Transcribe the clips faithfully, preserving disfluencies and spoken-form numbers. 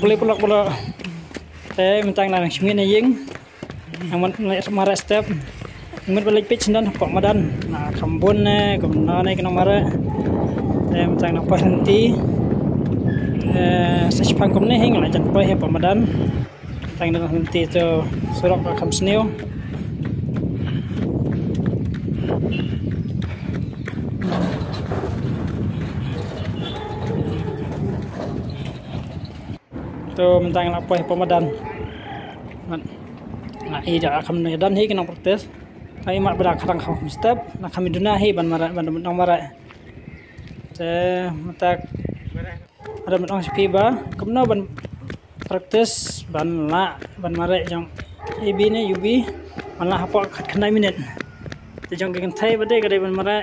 Pule pulak pulak. Te mynta nga la nang shim ïing. Nang man, nang mareh step. Nang man ba leit peit shyndan hapoh madan. Na kham bun ne, kumno ne ki nongmareh. Te mynta nga nang poi lynti. Eh, sa shipang kumne hi nga la jan poi hapoh madan. Mynta nga nang lynti to surok ba kham sniew. To mynta nga la poi hapoh madan. Mat. Nga i da kham ne dan hi ki nong practice. Ai mat ba da khadang kham step, na kham duna hi ban mareh, ban nang mareh. Te mynta ada mynta shi phi ba kumno ban practice ban lah ban mareh jong A B ne U B ban lah hapoh khat khyndai minit. Te jong ki kynthei ba dei ka dei ban mareh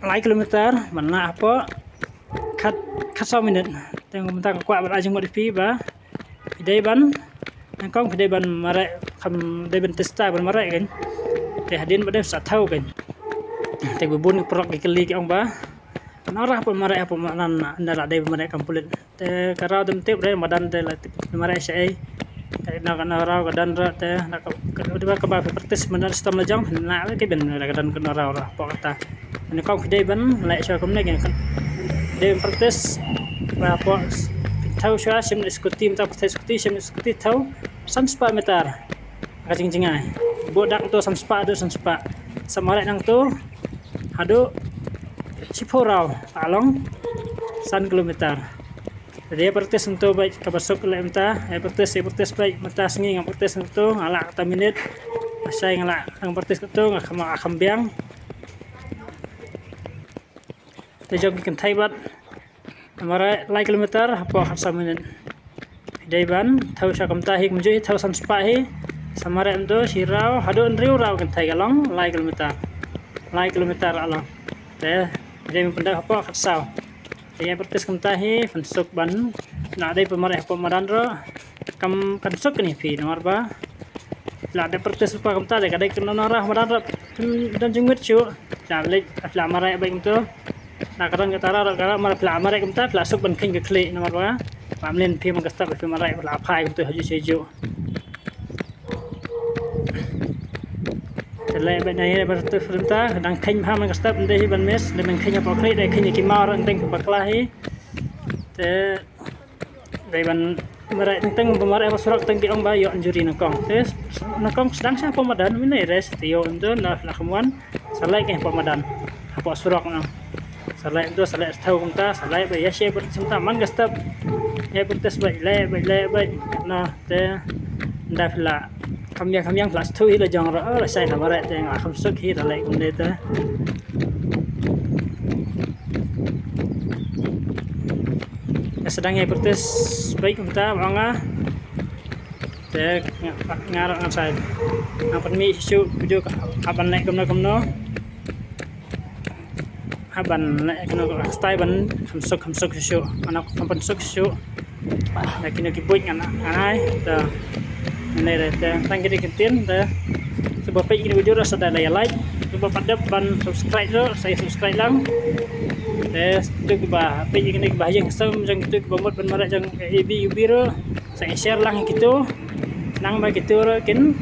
lai kilometer ban lah hapoh khat, khat saw minit. Te mynta nga kwah ban ai jingmut ïa phi ba phi dei ban, nyngkong phi dei ban mareh, kham dei ban test ban mareh kan. Te hadien ba dei sa thaw kan. Te ba bun ki paralok ki kylli ki ong ba nang rah hapoh mareh hapoh madan, nda la dei ban mareh complete. Te ka raw dum tip re madan te la tip mareh shaei. Te na ka na raw ka dan ra te na ka, ka, ka ba practice madan stom la jong na ke ben la ka dan ka na raw ra hapoh kata. Nyngkong phi dei ban leh shuwa kumne kan. Dei ban practice ba hapoh thaw shuwa shim scooty, mynta phi thaw scooty, shim scooty thaw san spah meter. Ka jingjngai. Bud dak to san spah, haduh san spah. Sa mareh nangto haduh shiphew raw, ka long san kilometer. Te ïa practice nangto bad kaba suk leh mynta, ïa practice, ïa practice bad mynta sngi nga practice nangto, nga lah kata minit. Nga shai nga lah, nga practice kato, nga kham, nga kham biang. Te jong ki kynthei bad mareh lai kilometer hapoh khat saw minit. Dei ban thaw sha kumta hi kumjuh hi thaw san spah hi. Sa mareh mynta shi raw haduh hynriew raw kynthei ka long lai kilometer. Lai kilometer ka long. Te dei ban pyndep hapoh khat saw. Te ïa practice kumta hi pynsuk ban na dei pynmareh hapoh madan ruh. Kam kan suk kane phi namar ba la dep practice pa kumta de ka dei kano nong rah madan ruh. Don jingmut shuh. La leit la mareh bad kumta. Na ka don kata ruh ka ruh mar la mareh kumta la suk ban kheiñ ka khlieh namar ba ba mlien phi man ka step phi mareh la phai kumta ha juh sha juh. Te leh bad na hi ba tu kumta dang kheiñ bha man ka step nde hi ban miss, nde ban kheiñ hapoh khlieh, dei kheiñ ki maw ruh teng bakla hi. Te dei ban mareh teng teng ba mareh ba surok teng ki ong ba ïoh injury nyngkong. Te nyngkong sdang sha hapoh madan mynne rest te ïoh ynda la la kham wan sa leh ki hapoh madan hapoh surok na. Sa leh ynda sa leh thaw kumta sa leh ba ïa she ba kumta man ka step. Ïa practice ba leh ba leh ba na te nda phi la kham ïa kham ïa la sthu hi la jong ruh la shai na mareh te nga kham suk hi la leh kumne te. Nga sdang ïa practice bad kumta ba nga te nga, nga ruh ngan sa ngan pynmih shuh video ka hap ban leh kumno kumno. Hap ban leh kumno ka style ban kham suk kham suk shuh. Ano kham pynsuk shuh. Da kino ki buit ngan ngan ai. Da ngan leh da tang kini ki ktien da. Shuwa peit kini video ruh sa da like. Shuwa pat dep ban subscribe ruh sa subscribe lang. Te tu kiba peit kini kiba ïeng sem jong tu kiba mut ban mareh jong A B U B ruh sa share lang kito. Nang ba kito ruh kin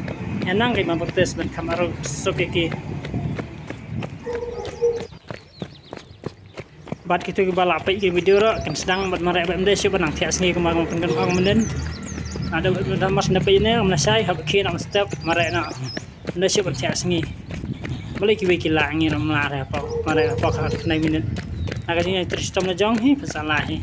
ïa nang ki ban practice ban kham arung suk ki. Bad kito kiba la peit ki video ruh kin sdang bad mareh bad ym dei shuh ban nang thiah sngi kumba kumba pynkan ong mynnin. Ada bad da mas na peit ne ym na shai hap ki na step mareh na. Ym dei shuh ban thiah sngi. Balei kiwei ki la ngi ym la re hapoh mareh hapoh khat khyndai minit. Na ka jingïatrei shitom la jong hi pynsan la hi.